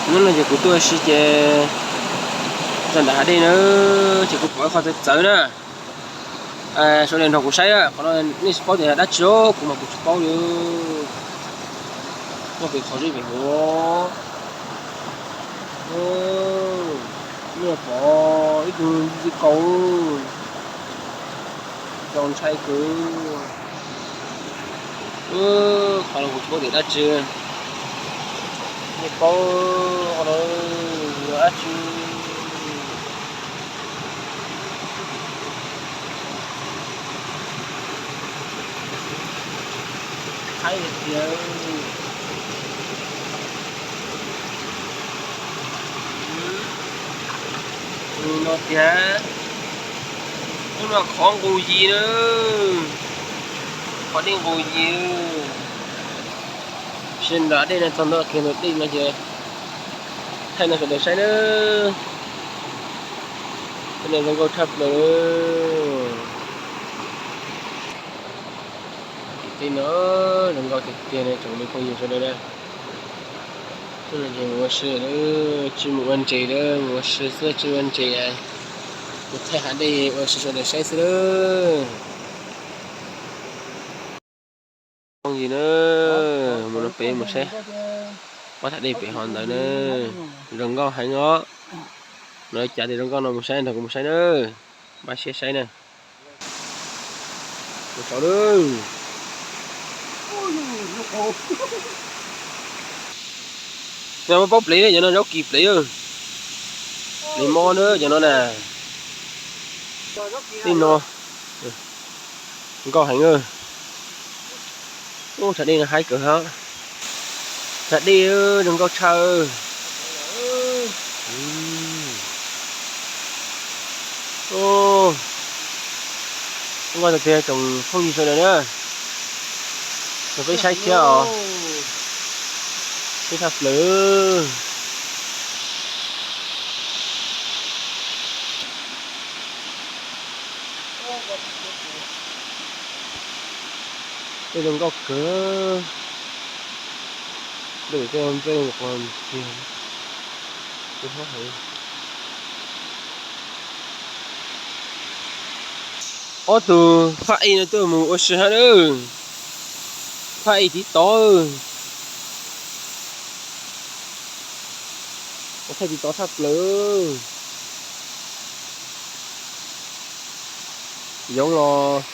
Hnub no ces kuv tuaj ua si ces txog nram hav dej na, ces kuv pom ib qho txawv txawv na. Sawv daws nrog kuv saib na, qhov no nej tsis paub tias dab tsi, kuv mas kuv tsis paub li. Nyob pem qhov zeb pem hauv, nej pom ib tug ntxwj kaus, zoo ntshai kawg. Qhov no kuv tsis paub tias dab tsi, nej paub qhov no yog dab tsi. Qhaib tiag tiag. Tus no tiag, ub, no qhov nqus yis na, qhov dej nqus yis. Sawv daws dej no txog ntua kiag ntawm dej no ces thaij no sawv daws saib na. Tej no zoo nkauj tshaj plaws. Tim tej no zoo nkauj tiag tiag na tsoom phooj ywg sawv daws na. Hnub no ces mus ua si lawm, tsis mus ua ntses lawm, mus ua si xwb tsis ua ntses. Mus thaij hav dej ua si sawv daws saib xwb lawm. Phooj ywg na, mus no pem mus saib ob thaj dej pem hov ntawd na, zoo nkauj heev os. No cas tias zoo nkauj no mus saib nrog kuv mus saib na, npaj siab saib na. Mus saud lawm. No muaj plaub plev, cov no zaub kis plev, plev mob na cov no na. Tej no nkauj heev. Ub, tshav dej no haib kawg hab. Tshav dej zoo nkauj tshaj. Zoo nkauj tiag tiag tsoom phooj ywg sawv daws na. Rau peb saib thiab os. Peb tshaj plaws. Tej zoo nkauj kawg. Tej nplooj qos tiag. Ob tug phaj ej no tuaj mus ua si hab lawm. Phaj ej tiv tov. Ua thaij tiv tov tshaj plaws. Yoov los